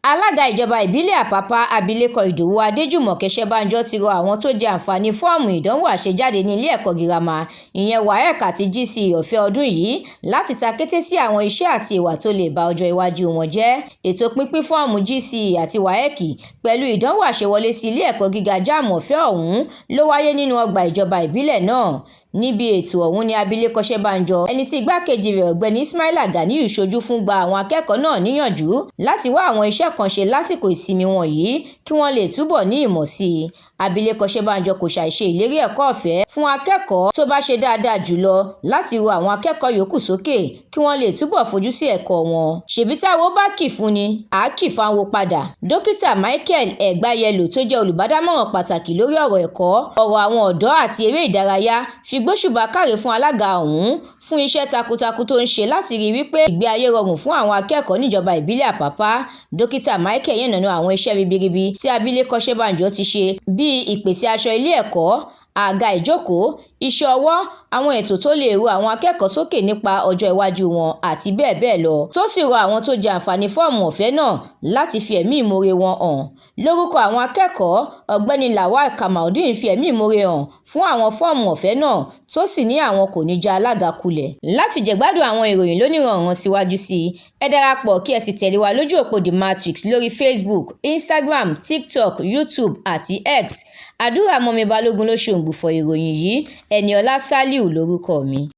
Alága ìjọba ìbílẹ̀ Àpápá, Abilékọ Ìdòwú Adéjùmọ̀kẹ́ Ṣebànjọ, ti rọ àwọn tó jẹ àǹfààní fọ́ọ̀mù ìdánwò àṣejáde ní ilé ẹ̀kọ́ girama, ìyẹn WAEC àti GCE ọ̀fẹ́ ọdún yìí, láti takété sí àwọn iṣẹ́ àti ìwà tó lè ba ọjọ́ iwájú wọn jẹ́. Ètò pínpín fọ́ọ̀mù GCE àti WAEC pẹ̀lú ìdánwò àṣewọlé sí ilé ẹ̀kọ́ gíga JAMB ọ̀fẹ́ ọ̀hún ló wáyé nínú ọgbà ìjọba ìbílẹ̀ náà. Níbi ètò ọ̀hún ní Abilékọ Ṣebànjọ, ẹni tí igbákejì rẹ̀, Ọ̀gbẹ́ni Ismaila Ganiyu, ṣojú fún, gba àwọn akẹ́kọ̀ọ́ náà níyànjú láti wá àwọn iṣẹ́ kan ṣe lásìkò ìsinmi wọn yìí kí wọ́n lè túbọ̀ ní ìmọ̀ sí i. Abilékọ Ṣebànjọ kò ṣàìṣe ìlérí ẹ̀kọ́ ọ̀fẹ́ fún akẹ́kọ̀ọ́ tó bá ṣe dáadáa jùlọ láti ru àwọn akẹ́kọ̀ọ́ yòókù sókè kí wọ́n lè túbọ̀ fojú sí ẹ̀kọ́ wọn. Ṣèbí táwo bá kì fún ni, àá kì fáwo padà. Dókítà Michael Ẹ̀gbáyẹlò, tó jẹ́ olùbádámọ̀ràn pàtàkì lórí ọ̀rọ̀ ẹ̀kọ́, ọ̀rọ̀ àwọn ọ̀dọ́ àti eré ìdárayá, fi gbóṣùbà káre fún alága ọ̀hún fún iṣẹ́ takuntakun tó ń ṣe láti rí wípé ìgbé ayé rọrùn fún àwọn akẹ́kọ̀ọ́ níjọba ìbílẹ̀ Àpápá. Dókítà Michael yànnàná àwọn iṣẹ́ ribiribi tí Abilékọ Ṣebànjọ ti ṣe, bíi ìpèsè aṣọ ilé ẹ̀kọ́, àga ìjókòó, iṣẹ́ ọwọ́, àwọn ètò tó lè ru àwọn akẹ́kọ̀ọ́ sókè nípa ọjọ́ iwájú wọn, àti bẹ́ẹ̀ bẹ́ẹ̀ lọ, tó sì rọ àwọn tó jẹ àǹfààní fọ́ọ̀mù ọ̀fẹ́ náà láti fi ẹ̀mí ìmoore wọn hàn. Lórúkọ àwọn akẹ́kọ̀ọ́, Ọ̀gbẹ́ni Lawal Kamaldeen fi ẹ̀mí ìmoore hàn fún àwọn fọ́ọ̀mù ọ̀fẹ́ náà, tó sì ní àwọn kò ní já alága kulẹ̀. Láti jẹ̀gbádùn àwọn ìròyìn lóníranran síwájú sí i, ẹ darapọ̀ kí ẹ sì tẹ̀lé wa lójú òpó The Matrix lórí Facebook, Instagram, TikTok, YouTube àti X. Àdúrà Mọ́mi Balógun ló ṣe òǹgbùfọ̀ ìròyìn yìí. Ẹniọlá Sálíù lórúkọ mi.